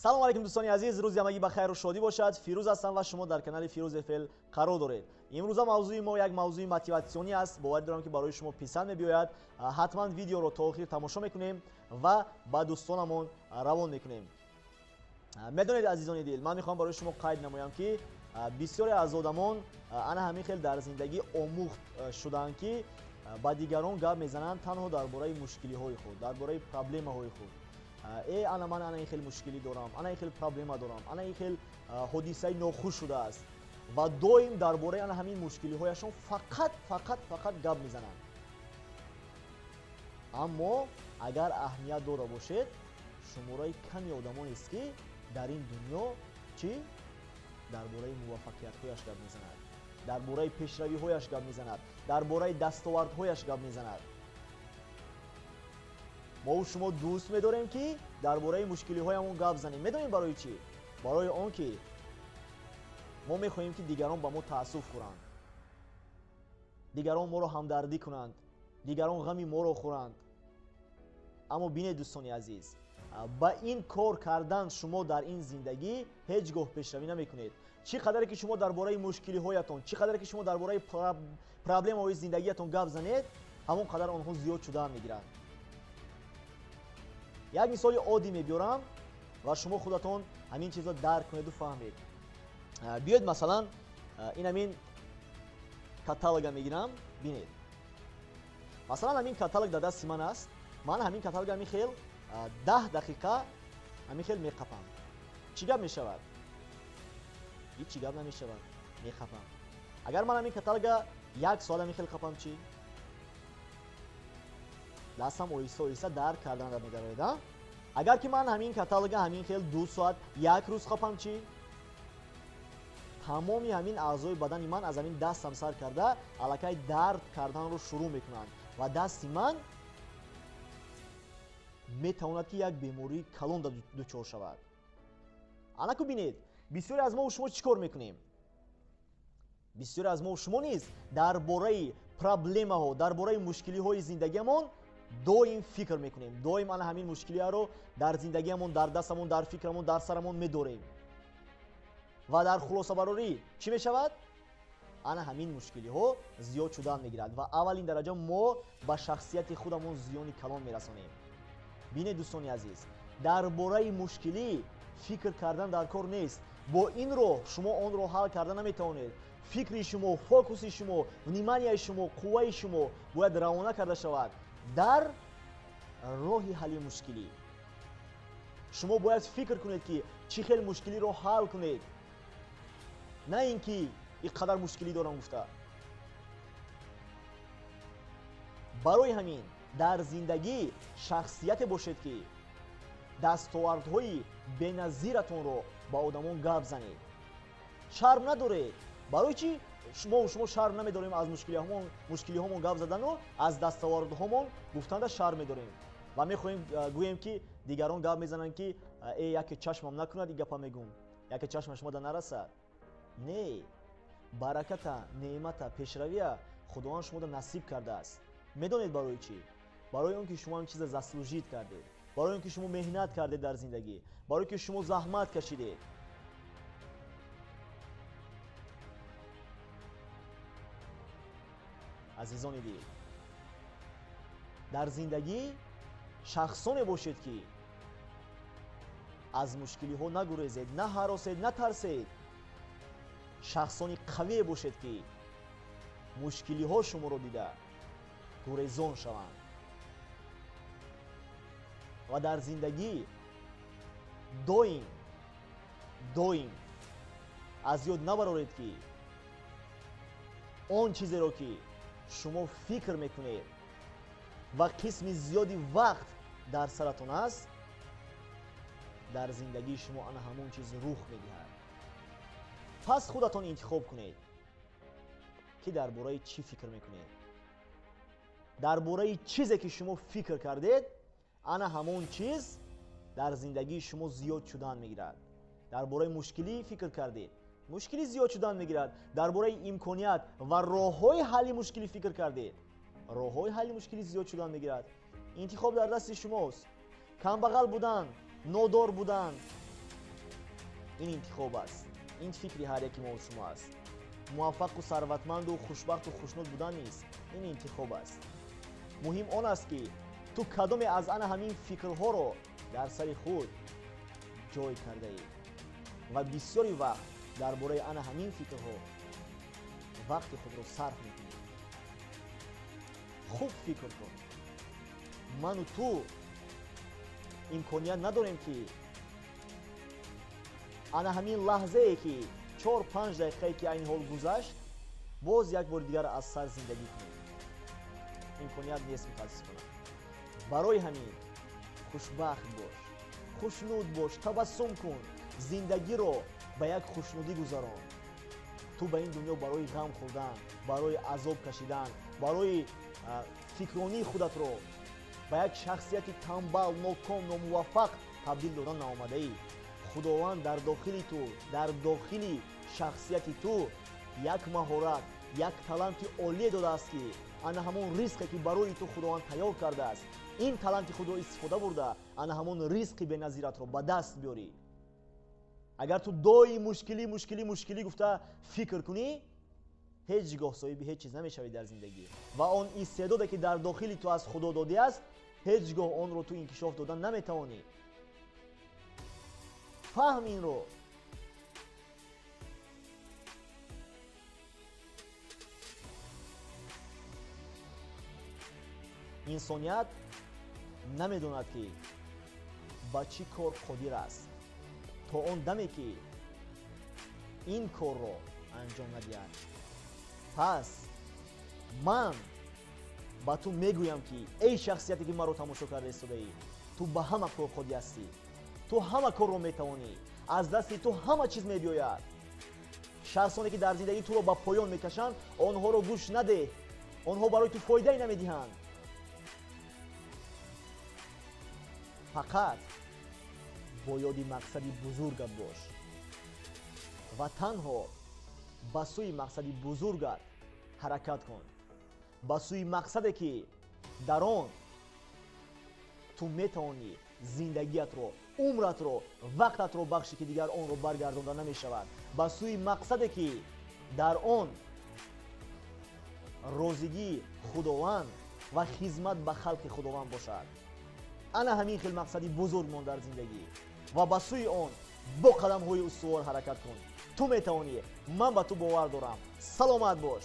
Салом алейкум дӯстони азиз, рӯзи ҳамагӣ ба хайру шодӣ бошад. Фирӯз ҳастам ва шумо дар канали Фирӯз ФЛ қарор доред. Имрӯза мавзӯи мо як мавзӯи мотиватсионӣ аст. Боварӣ дорам, ки барои шумо писанд мебиёяд. Ҳатман видеоро то охир тамошо мекунем ва ба дӯстонамон равон мекунем. Медонед, азизони дил, ман мехоҳам барои шумо қайд намоям, ки бисёре аз одамон ана ҳамин хел дар зиндагӣ омӯхт шуданд, ки ба дигарон гап мезананд танҳо дар бораи мушкилиҳои худ, дар бораи проблемаҳои худ. Ана ман ана ин хел мушкилӣ дорам, ана ин хел проблема дорам, ана ин хел ҳодисаи нохуш шудааст ва доим дар бораи ана ҳамин мушкилиҳояшон фақат фақат фақат гап мезананд. Аммо агар аҳамият дода бошед, шумораи ками одамонест, ки дар ин дунё чӣ дар бораи муваффақиятҳояш гап мезанад, дар бораи пешравиҳояш гап мезанад, дар бораи дастовардҳояш гап мезанад. Мову шумо дӯст медорем, ки дар бораи мушкилиҳоямон гап занем. Медонем барои чӣ? Барои он ки мо мехоҳем, ки дигарон ба мо таассуф хӯранд, дигарон моро ҳамдардӣ кунанд, дигарон ғами моро хӯранд. Аммо бинед, дӯстони азиз, ба ин кор кардан шумо дар ин зиндагӣ ҳеҷ гоҳ пешравӣ намекунед. Чӣ қадаре ки шумо дар бораи мушкилиҳоятон, чӣ қадаре ки шумо дар бораи проблемаҳои зиндагиятон гап занед, ҳамон қадар онҳо зиёд шудан мегиранд. Як мисоли оддӣ мебиёрам ва шумо худатон ҳамин чизро дарк кунеду фаҳмед. Биёед, масалан, ин ҳамин каталога мегирам. Бинед, масалан, ҳамин каталог дар дасти ман аст. Ман ҳамин каталог ҳамин хел 10 дақиқа ҳамин хел меқапам. Чӣ гап мешавад? Ҳеҷ чӣ гап намешавад, меқапам. Агар ман ҳамин каталога як соат ҳамин хел қапам, чӣ? Дастам оҳиста оҳиста дард кардан медарояд. Агар ки ман ҳамин каталога ҳамин хел 2 соат, як рӯз қапам, чӣ? Тамоми ҳамин аъзои бадани ман аз ҳамин дастам сар карда аллакай дард карданро шурӯъ мекунанд ва дасти ман метавонад, ки як бемории калон дучор шавад. Анаку бинед, бисёре аз мову шумо чӣ кор мекунем? Бисёре аз мову шумо низ дар бораи проблемаҳо, дар бораи мушкилиҳои зиндагиамон доим фикр мекунем. Доим ана ҳамин мушкилиҳаро дар зиндагиамон, дар дастамон, дар фикрамон, дар сарамон медорем ва дар хулосабарорӣ чӣ мешавад? Ана ҳамин мушкилиҳо зиёд шудан мегирад ва аввалин дараҷа мо ба шахсияти худамон зиёни калон мерасонем. Бинед, дӯстони азиз, дар бораи мушкилӣ фикр кардан дар кор нест. Бо ин роҳ шумо онро ҳал карда наметавонед. Фикри шумо, фокуси шумо, вниманияи шумо, қувваи шумо бояд равона карда шавад дар роҳи ҳалли мушкилӣ. Шумо бояд фикр кунед, ки чӣ хел мушкилиро ҳал кунед, на ин ки ин қадар мушкилӣ дорам гуфта. Барои ҳамин дар зиндагӣ шахсияте бошед, ки дастовардҳои беназиратонро ба одамон гап занед. Шарм надоред. Барои чӣ шумо шарм намедорем аз мушкилиҳомон гап задану аз дастовардҳомон гуфтанда шарм медорем ва мехоҳем гӯем, ки дигарон гап мезананд, ки э, яке чашмам накунад ин гапа мегӯм, яке чашмаш шумода нарасад. Не, бараката, неъмата, пешравия Худованд шумода насиб кардааст. Медонед барои чӣ? Барои он ки шумо ҳамин чиза заслужить кардед, барои он ки шумо меҳнат кардед дар зиндагӣ, барои ки шумо заҳмат кашидед. Азизони дил, дар зиндагӣ шахсоне бошед, ки аз мушкилиҳо нагурезед, наҳаросед, натарсед. Шахсони қавие бошед, ки мушкилиҳо шуморо дида гурезон шаванд. Ва дар зиндагӣ доим доим аз ёд набароред, ки он чизеро, ки шумо фикр мекунед ва қисми зиёди вақт дар саратон аст, дар зиндагии шумо ана ҳамон чиз рух медиҳад. Пас худатон интихоб кунед, ки дар бораи чӣ фикр мекунед. Дар бораи чизе, ки шумо фикр кардед, ана ҳамон чиз дар зиндагии шумо зиёд шудан мегирад. Дар бораи мушкилӣ фикр кардед, мушкилӣ зиёд шудан мегирад. Дар бораи имконият ва роҳҳои ҳалли мушкилӣ фикр кардед, роҳҳои ҳалли мушкилӣ зиёд шудан мегирад. Интихоб дар дасти шумост. Камбағал будан, нодор будан, Ин интихоб аст, ин фикри ҳар яки мо шумо аст. Муваффақу сарватманду хушбахту хушнуд будан нест, ин интихоб аст. Муҳим он аст, ки ту кадоме аз ана ҳамин фикрҳоро дар сари худ ҷой кардаӣ ва бисёри вақт дар бораи ана ҳамин фикрҳо вақти худро сарф мекунӣ. Хуб фикр кун. Ману ту имконият надорем, ки ана ҳамин лаҳзае, ки 4-5 дақиқае, ки айни ҳол гузашт, боз як бори дигар аз сар зиндагӣ кунем. Имконият нест, мутаассифона. Барои ҳамин хушбахт бош, хушнуд бош, табассум кун, зиндагиро ба як хушнудӣ гузарон. Ту ба ин дунё барои ғам хӯрдан, барои азоб кашидан, барои фикронии худатро ба як шахсияти тамбал, ноком, номуваффақ табдил додан наомадаӣ. Худованд дар дохили ту, дар дохили шахсияти ту як маҳорат, як таланти олие додааст, ки ана ҳамон ризқе, ки барои ту Худованд тайёр кардааст, ин таланти худро истифода бурда, ана ҳамон ризқи беназиратро ба даст биёрӣ. Агар ту доим мушкилӣ, мушкилӣ, мушкилӣ гуфта фикр кунӣ, ҳеҷ гоҳ соҳиби ҳеҷ чиз намешавӣ дар зиндагӣ ва он истеъдоде, ки дар дохили ту аз Худо додиаст, ҳеҷ гоҳ онро ту инкишоф додан наметавонӣ. Фаҳм инро. Инсоният намедонад, ки ба чӣ кор қодир аст, то он даме, ки ин корро анҷом надиҳад. Пас ман ба ту мегӯям, ки эй шахсияте, ки маро тамошо карда истодаӣ, ту ба ҳама кор қодир ҳастӣ, ту ҳама корро метавонӣ, аз дасти ту ҳама чиз мебиёяд. Шахсоне, ки дар зиндагӣ туро ба поён мекашанд, онҳоро гӯш надеҳ, онҳо барои ту фоидае намедиҳанд. Фақат бо ёди мақсади бузургат бош ва танҳо ба сӯи мақсади бузургат ҳаракат кун, ба сӯи мақсаде, ки дар он ту метавонӣ зиндагиятро, умратро, вақтатро бахшӣ, ки дигар онро баргардонда намешавад, ба сӯи мақсаде, ки дар он розигии Худованд ва хизмат ба халқи Худованд бошад. Ана ҳамин хел мақсади бузург мон дар зиндагӣ ва ба сӯи он бо қадамҳои устувор ҳаракат кун. Ту метавонӣ, ман ба ту бовар дорам. Саломат бош.